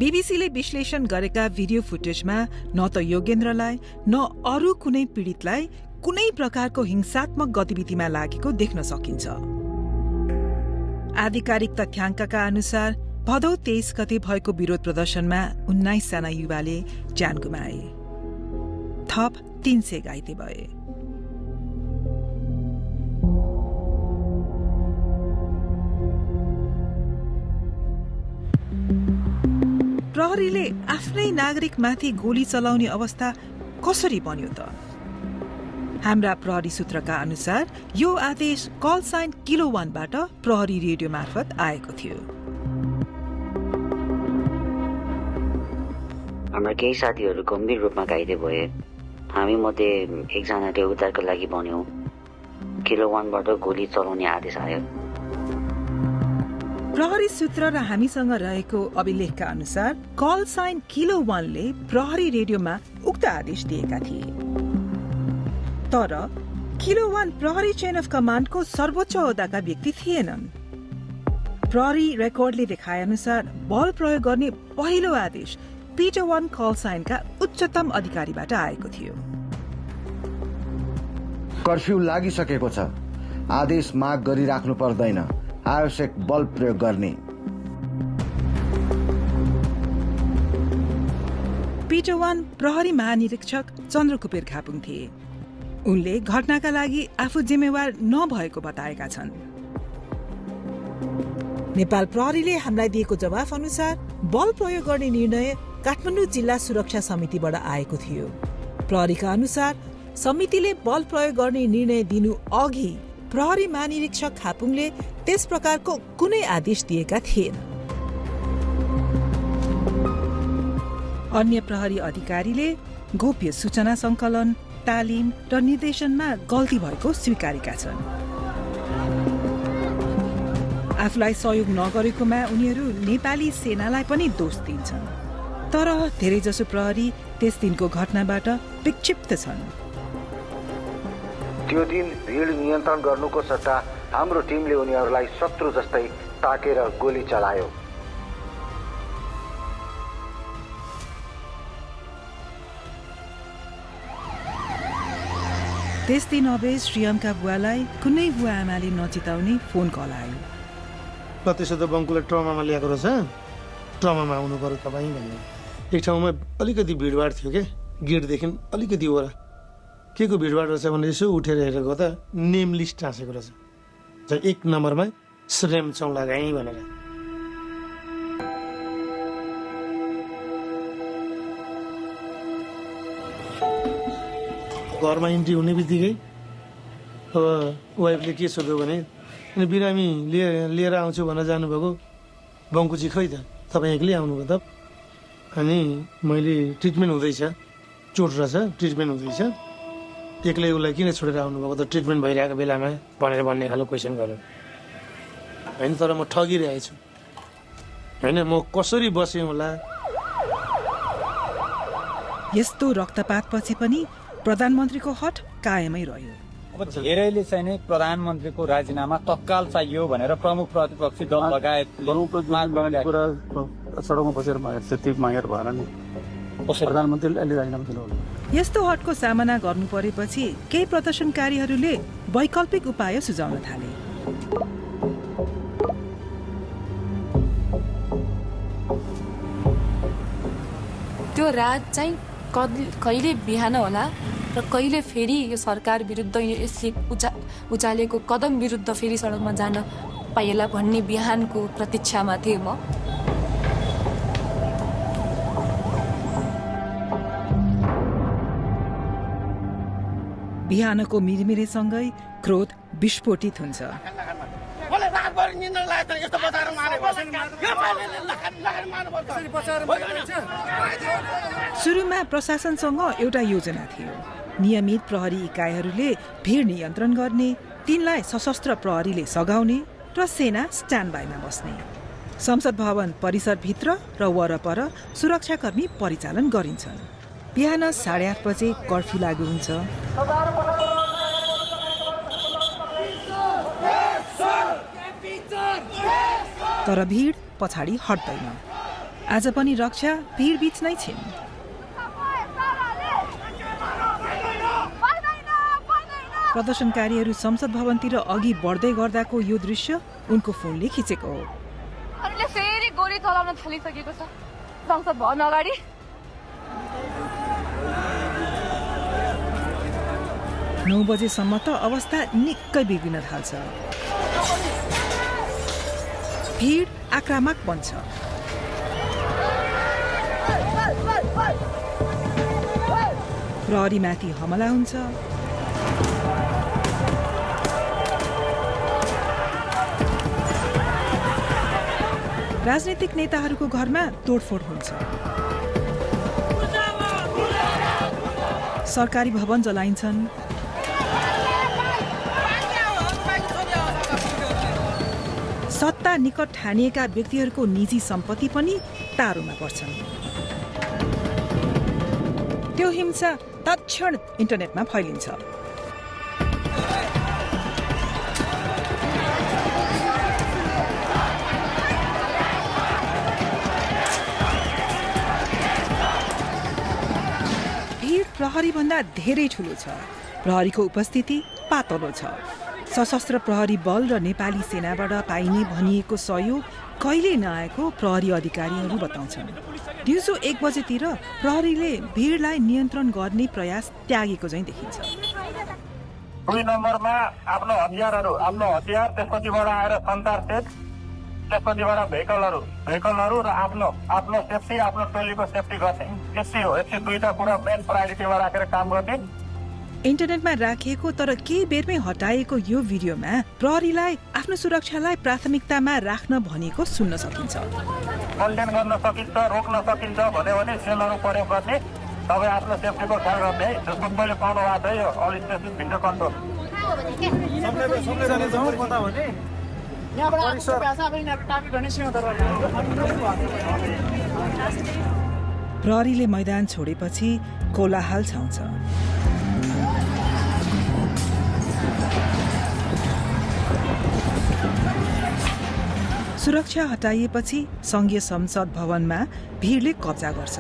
बीबीसीले विश्लेषण गरेका भिडियो फुटेजमा न त योगेन्द्रलाई न अरू कुनै पीडितलाई कुनै प्रकारको हिंसात्मक गतिविधिमा लागेको देख्न सकिन्छ। आधिकारिक तथ्याङ्कका अनुसार भदौ 23 गते भएको विरोध प्रदर्शनमा 19 जना युवाले ज्यान गुमाए। थप 300 घाइते भए। प्रहरीले आफ्नै नागरिकमाथि गोली चलाउने अवस्था कसरी बन्यो त? हाम्रा प्रहरी सूत्रका अनुसार यो आदेश कल साइन किलो 1 बाट प्रहरी रेडियो मार्फत आएको थियो। हाम्रा केही साथीहरू गम्भीर रूपमा घाइते भए। हामी मध्ये एकजनाले उद्धारको लागि भन्यो। किलो 1 बाट गोली चलाउने आदेश आयो। प्रहरी सूत्र र हामीसँग रहेको अभिलेखका अनुसार कल साइन किलो 1 ले प्रहरी रेडियोमा उक्त आदेश दिएका थिए। तर किलो 1 प्रहरी चेन अफ कमान्डको सर्वोच्च ओहदाका व्यक्ति थिएनन्। प्रहरी रेकर्डले देखाए अनुसार बल प्रयोग गर्ने पहिलो आदेश पिटर 1 कल साइनका उच्चतम अधिकारीबाट आएको थियो। कर्फ्यू लागिसकेको छ। आदेश माग गरिराख्नु पर्दैन। आवश्यक बल प्रयोग गर्ने। पिटर 1 प्रहरी महानिरीक्षक चन्द्रकुपेर खापुङ थिए। उनले घटनाका लागि आफू जिम्मेवार नभएको बताएका छन्। नेपाल प्रहरीले हामीलाई दिएको जवाफ अनुसार बल प्रयोग गर्ने निर्णय काठमाडौँ जिल्ला सुरक्षा समितिबाट आएको थियो। प्रहरीका अनुसार समितिले बल प्रयोग गर्ने निर्णय दिनु अघि प्रहरी महानिरीक्षक खापुङले त्यस प्रकारको कुनै आदेश दिएका थिएन। अन्य प्रहरी अधिकारीले गोप्य सूचना संकलन, तालिम र निर्देशनमा गल्ती भएको स्वीकारेका छन्। आफूलाई सहयोग नगरेकोमा उनीहरू नेपाली सेनालाई पनि दोष दिन्छन्। तर धेरैजसो प्रहरी त्यस दिनको घटनाबाट विक्षिप्त छन्। त्यो दिन भिड नियन्त्रण गर्नुको सट्टा हाम्रो टिमले उनीहरूलाई शत्रु जस्तै ताकेर गोली चलायो। त्यस दिन अबेज श्रीयमका बुवालाई कुनै बुवा आमाले नचिताउने फोन कल आयो। त्यसो त बङ्कुलाई ट्रमामा ल्याएको रहेछ, ट्रमामा आउनु पर्यो तपाईँ भन्यो। एक ठाउँमा अलिकति भिडभाड थियो क्या, गेटदेखि अलिकति ओरा के को भिडभाड रहेछ भने यसो उठेर हेरेको त नेम लिस्ट टाँसेको रहेछ। 1 नम्बरमा श्रेम चौलागाई भनेर। घरमा इन्ट्री हुने बित्तिकै वाइफले के सोध्यो भने अनि बिरामी लिएर आउँछु भनेर जानुभएको, बङ्कुची खै त तपाईँ एक्लै आउनुभयो त? अनि मैले ट्रिटमेन्ट हुँदैछ, चोट रहेछ, ट्रिटमेन्ट हुँदैछ, एक्लै उसलाई किन छोडेर आउनुभएको त ट्रिटमेन्ट भइरहेको बेलामा भनेर भन्ने खालको क्वेसन गर्यो होइन। तर म ठगिरहेछु होइन, म कसरी बसेँ होला। यस्तो रक्तपातपछि पनि प्रधानमन्त्रीको हट कायमै रह्यो। अब धेरैले चाहिँ नै प्रधानमन्त्रीको राजीनामा तत्काल चाहियो भनेर प्रमुख प्रतिपक्षी दल लगायत सडकमा बसेर त्यति मागेर भएर नि प्रधानमन्त्रीले अहिले राजीनामा दिनु। यस्तो हटको सामना गर्नु परेपछि केही प्रदर्शनकारीहरूले वैकल्पिक उपाय सुझाउन थाले। त्यो रात चाहिँ कहिले बिहान होला र कहिले फेरि यो सरकार विरुद्ध यसले उचालेको कदम विरुद्ध फेरि सडकमा जान पाइएला भन्ने बिहानको प्रतीक्षामा थिएँ म। बिहानको मिरमिरेसँगै क्रोध विस्फोटित हुन्छ। सुरुमा प्रशासनसँग एउटा योजना थियो। नियमित प्रहरी इकाइहरूले भीड नियन्त्रण गर्ने, तिनलाई सशस्त्र प्रहरीले सघाउने र सेना स्ट्यान्ड बाईमा बस्ने। संसद भवन परिसरभित्र र वरपर सुरक्षाकर्मी परिचालन गरिन्छन्। बिहान 8:30 बजे कर्फ्यू लागू हुन्छ। तर भीड पछाडि हट्दैन। आज पनि रक्षा भिड बीच नै छिन्। प्रदर्शनकारीहरू संसद भवनतिर अघि बढ्दै गर्दाको यो दृश्य उनको फोनले खिचेको हो। फेरि गोली चलाउन थालिसकेको छ संसद भवन अगाडि। 9 बजेसम्म त अवस्था निकै बिग्रिन थाल्छ। भिड आक्रामक बन्छ। प्रहरीमाथि हमला हुन्छ। राजनीतिक नेताहरूको घरमा तोडफोड हुन्छ। सरकारी भवन जलाइन्छन्। सत्ता निकट ठानिएका व्यक्तिहरूको निजी सम्पत्ति पनि तारुमा पर्छन्। त्यो हिंसा तत्क्षण इन्टरनेटमा फैलिन्छ। भिड प्रहरीभन्दा धेरै ठूलो छ। प्रहरीको उपस्थिति पातलो छ। सशस्त्र प्रहरी बल र नेपाली सेनाबाट पाइने भनिएको सहयोग कहिले नआएको प्रहरी अधिकारीहरू बताउँछन्। दिउँसो 1 बजेतिर प्रहरीले भिडलाई नियन्त्रण गर्ने प्रयास त्यागेको चाहिँ देखिन्छ। 2 नम्बरमा आफ्नो हतियार त्यसपछिबाट आएर सञ्चार सेट, त्यसपछिबाट भेहिकलहरू र आफ्नो सेफ्टी, आफ्नो टोलीको सेफ्टी गर्ने। यस्तै हो। यस्तै दुईटा कुरा मेन प्रायोरिटीमा राखेर काम गर्ने। इन्टरनेटमा राखिएको तर केही बेरमै हटाइएको यो भिडियोमा प्रहरीलाई आफ्नो सुरक्षालाई प्राथमिकतामा राख्न भनेको सुन्न सकिन्छ। कन्टेन गर्न सकिन्छ, रोक्न सकिन्छ भन्यो भने सेलहरू प्रयोग गर्ने। तपाईँ आफ्नो सेफ्टीको ख्याल गर्ने है। जस्तो मैले पाउनु भएको छ यो अल स्टेसन भिडियो कन्ट्रोल। प्रहरीले मैदान छोडेपछि कोलाहल छाउँछ। सुरक्षा हटाइएपछि संघीय संसद भवनमा भिडले कब्जा गर्छ।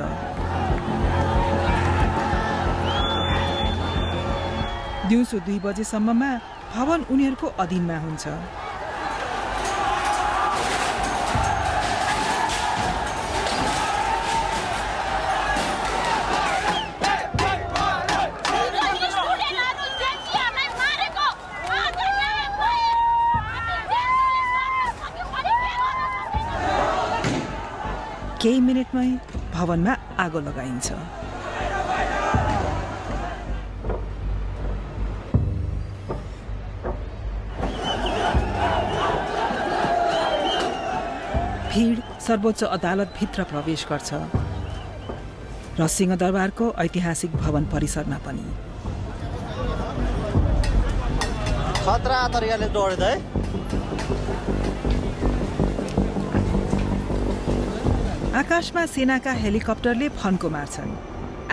दिउँसो 2 बजेसम्ममा भवन उनीहरूको अधीनमा हुन्छ। केही मिनेटमै भवनमा आगो लगाइन्छ। भिड सर्वोच्च अदालतभित्र प्रवेश गर्छ र सिंहदरबारको ऐतिहासिक भवन परिसरमा पनि। खतरा तरिकाले दौड्दै आकाशमा सेनाका हेलिकप्टरले फन्को मार्छन्।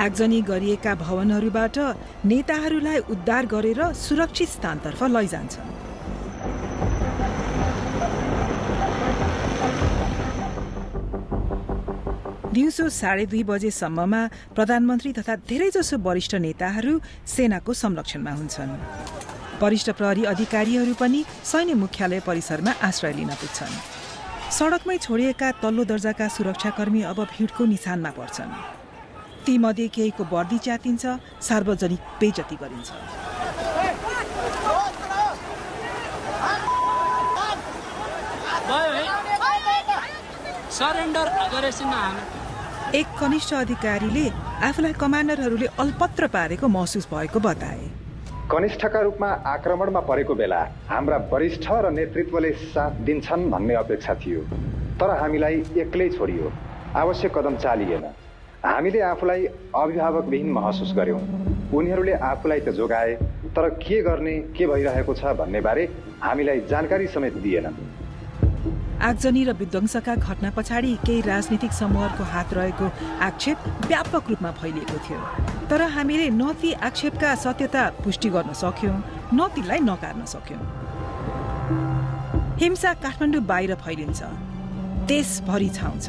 आगजनी गरिएका भवनहरूबाट नेताहरूलाई उद्धार गरेर सुरक्षित स्थानतर्फ लैजान्छन्। दिउँसो 2:30 बजेसम्ममा प्रधानमन्त्री तथा धेरैजसो वरिष्ठ नेताहरू सेनाको संरक्षणमा हुन्छन्। वरिष्ठ प्रहरी अधिकारीहरू पनि सैन्य मुख्यालय परिसरमा आश्रय लिन पुग्छन्। सडकमै छोडिएका तल्लो दर्जाका सुरक्षाकर्मी अब भिडको निशानमा पर्छन्। तीमध्ये केहीको वर्दी च्यातिन्छ, सार्वजनिक बेइज्जती गरिन्छ। एक कनिष्ठ अधिकारीले आफूलाई कमान्डरहरूले अल्पत्र पारेको महसुस भएको बताए। कनिष्ठका रूपमा आक्रमणमा परेको बेला हाम्रा वरिष्ठ र नेतृत्वले साथ दिन्छन् भन्ने अपेक्षा थियो, तर हामीलाई एक्लै छोडियो। आवश्यक कदम चालिएन। हामीले आफूलाई अभिभावकविहीन महसुस गर्यौं। उनीहरूले आफूलाई त जोगाए, तर के गर्ने, के भइरहेको छ भन्ने बारे हामीलाई जानकारी समेत दिएनन्। आगजनी र विध्वंसका घटना पछाडि केही राजनीतिक समूहहरूको हात रहेको आक्षेप व्यापक रूपमा फैलिएको थियो, तर हामीले न ती आक्षेपका सत्यता पुष्टि गर्न सक्यौं, न तीलाई नकार्न सक्यौं। हिंसा काठमाडौँ बाहिर फैलिन्छ, देशभरि छाउँछ।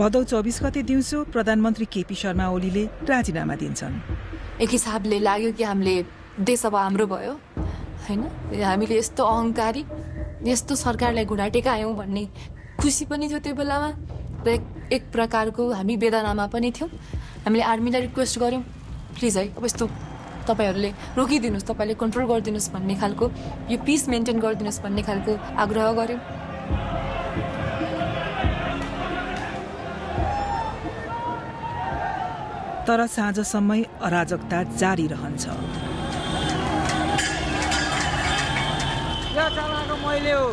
भदौ 24 गते दिउँसो प्रधानमन्त्री केपी शर्मा ओलीले राजीनामा दिन्छन्। एक हिसाबले लाग्यो कि हामीले देश अब हाम्रो भयो हैन, हामीले यस्तो अहङ्कारी यस्तो सरकारलाई घुँडा टेकायौँ भन्ने खुसी पनि थियो त्यो बेलामा र एक प्रकारको हामी वेदनामा पनि थियौँ। हामीले आर्मीलाई रिक्वेस्ट गर्यौँ, प्लिज है अब यस्तो तपाईँहरूले रोकिदिनुहोस्, तपाईँले कन्ट्रोल गरिदिनुहोस् भन्ने खालको, यो पिस मेन्टेन गरिदिनुहोस् भन्ने खालको आग्रह गर्यौँ। तर साँझसम्मै अराजकता जारी रहन्छ। मैले हो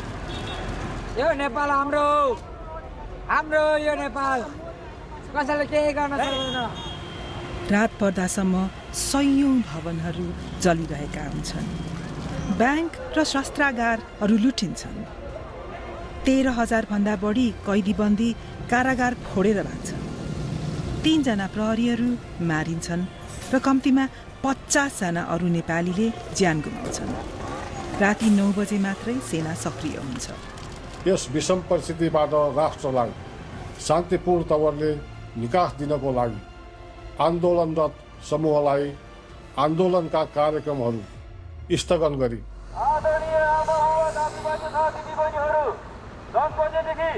यो नेपाल हाम्रो हाम्रो यो नेपाल कसैले केही गर्न सक्दैन। रात पर्दासम्म सयौं भवनहरू जलिरहेका हुन्छन्। ब्याङ्क र शस्त्रागारहरू लुटिन्छन्। 13,000 भन्दा बढी कैदीबन्दी कारागार फोडेर राख्छन्। 3 जना प्रहरीहरू मारिन्छन् र कम्तीमा 50 जना अरू नेपालीले ज्यान गुमाउँछन्। राति 9 बजे मात्रै सेना सक्रिय हुन्छ। यस विषम परिस्थितिबाट राष्ट्रलाई शान्तिपूर्ण तवरले निकास दिनको लागि आन्दोलनरत समूहलाई आन्दोलनका कार्यक्रमहरू स्थगन गरी 10 बजेदेखि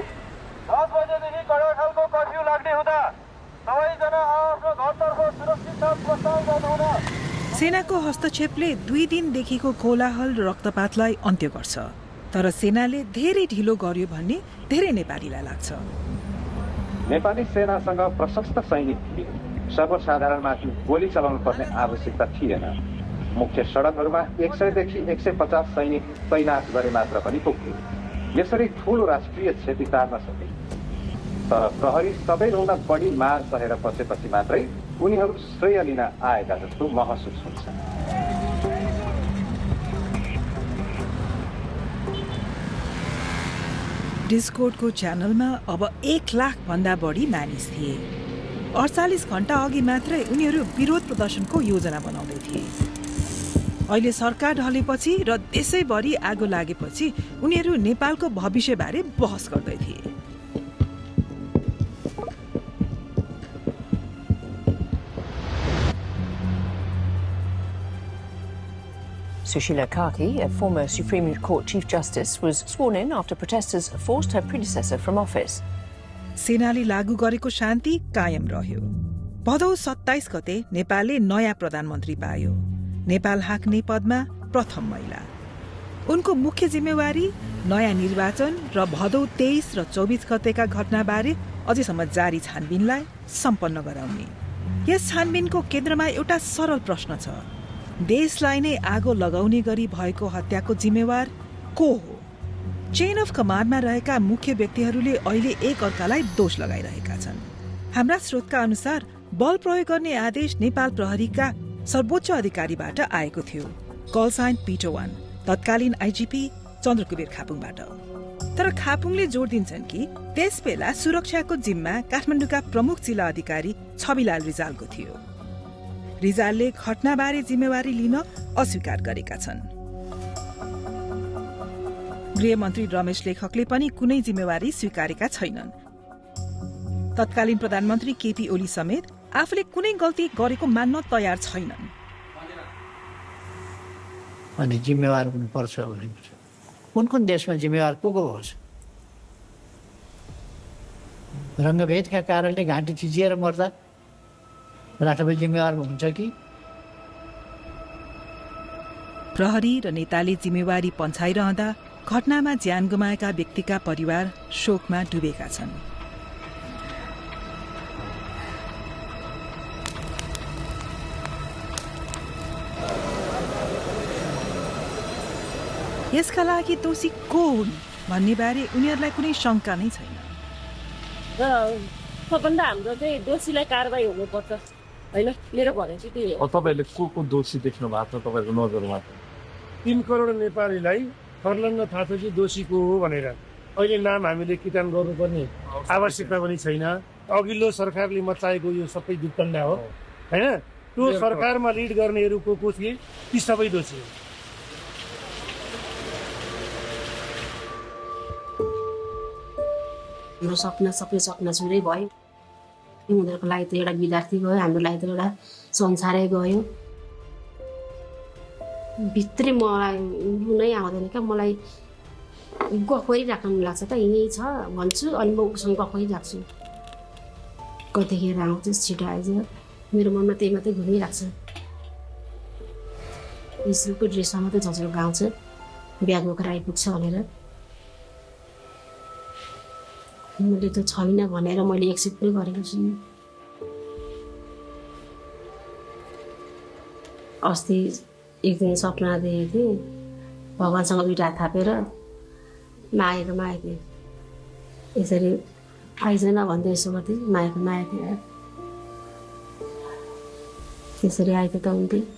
कडा खालको कर्फ्यू लाग्ने हुँदा सबैजना आफ्नो घरतर्फ सुरक्षित प्रस्थान गर्नुहुन। सेनाको हस्तक्षेपले 2 दिनदेखिको कोलाहल र रक्तपातलाई अन्त्य गर्छ। तर सेनाले धेरै ढिलो गर्यो भन्ने धेरै नेपालीलाई लाग्छ। नेपाली सेनासँग प्रशस्त सैनिक थिए। सर्वसाधारणमाथि गोली चलाउनु पर्ने आवश्यकता थिएन। मुख्य सडकहरूमा 100 देखि 150 सैनिक तैनात गरे मात्र पनि पुग्थ्यो। यसरी ठूलो राष्ट्रिय क्षति टार्न सके। तर प्रहरी सबैभन्दा बढी मार सहेर बसेपछि मात्रै उनीहरू श्रेय लिन आएका जस्तो महसुस हुन्छ। डिस्कोर्डको च्यानलमा अब 1 लाख भन्दा बढी मानिस थिए। 48 घण्टा अघि मात्रै उनीहरू विरोध प्रदर्शनको योजना बनाउँदै थिए। अहिले सरकार ढलेपछि र देशैभरि आगो लागेपछि उनीहरू नेपालको भविष्यबारे बहस गर्दै थिए। Sushila Karki, a former Supreme Court Chief Justice, was sworn in after protesters forced her predecessor from office. सेनाले लागू गरेको शान्ति कायम रह्यो। भदौ 27 गते नेपालले नयाँ प्रधानमन्त्री पायो। नेपाल हाँक्ने पदमा प्रथम महिला। उनको मुख्य जिम्मेवारी नयाँ निर्वाचन र भदौ 23 र 24 गतेका घटनाबारे अझैसम्म जारी छानबिनलाई सम्पन्न गराउने। यस छानबिनको केन्द्रमा एउटा सरल प्रश्न छ। देशलाई नै आगो लगाउने गरी भएको हत्याको जिम्मेवार को हो? चेन अफ कमान्डमा रहेका मुख्य व्यक्तिहरूले अहिले एक अर्कालाई दोष लगाइरहेका छन्। हाम्रा स्रोतका अनुसार बल प्रयोग गर्ने आदेश नेपाल प्रहरीका सर्वोच्च अधिकारीबाट आएको थियो, कल साइन पिटो 1, तत्कालीन आइजिपी चन्द्रकुबेर खापुङबाट। तर खापुङले जोड दिन्छन् कि त्यसबेला सुरक्षाको जिम्मा काठमाडौँका प्रमुख जिल्ला अधिकारी छविलाल रिजालको थियो। रिजालले घटनाबारे जिम्मेवारी लिन अस्वीकार गरेका छन्। गृहमन्त्री रमेश लेखकले पनि कुनै जिम्मेवारी स्वीकारेका छैनन्। तत्कालीन प्रधानमन्त्री केपी ओली समेत आफूले कुनै गल्ती गरेको मान्न तयार छैनन्। अनि जिम्मेवार हुनुपर्छ भने कुन देशमा जिम्मेवार को होस्? रङ्गभेदका कारणले घाँटी थिचिएर मर्दा राष्ट्रपति जिम्मेवार हुन्छ कि? प्रहरी र नेताले जिम्मेवारी पन्छाइरहँदा घटनामा ज्यान गुमाएका व्यक्तिका परिवार शोकमा डुबेका छन्। यसका लागि दोषी को हुन् भन्ने बारे उनीहरूलाई कुनै शंका नै छैन। सबभन्दा हाम्रो चाहिँ दोषीलाई कारबाही हुनुपर्छ हैन, मेरो भनाइ चाहिँ त्यही हो। तपाईले को दोषी देख्नु भएको छ तपाईको नजरमा? 3 करोड नेपालीलाई फर्लङ्ग थाहा छ कि दोषी को हो भनेर। अहिले नाम हामीले किटान गर्नुपर्ने आवश्यकता पनि छैन। अघिल्लो सरकारले मचाएको यो सबै वितण्डा हो हैन। त्यो सरकारमा लिड गर्नेहरू को थिए ती सबै दोषी हो। मेरो सपना सबै सपना छुरै भयो। उनीहरूको लागि त एउटा विद्यार्थी गयो, हाम्रो लागि त एउटा संसारै गयो। भित्री मलाई नै आउँदैन क्या, मलाई गफ गरिराख्नु लाग्छ क्या, यहीँ छ भन्छु अनि म उसँग गफ गरिराख्छु। कतिखेर आउँछ छिटो आइज, मेरो मनमा त्यही मात्रै घुमिरहेको छ। स्कुलको ड्रेसमा मात्रै झन्झट आउँछ, ब्याग बोकेर आइपुग्छ भनेर। मैले त छैन भनेर मैले एक्सेप्ट पनि गरेको छु। अस्ति एक दिन सपना देखेको थिएँ, भगवान्सँग दुईवटा हात थापेर मागेको थिएँ, यसरी आइजन भन्दै यसो गर्थेँ, मागेको थिएँ, त्यसरी आएको त हुन्थ्यो।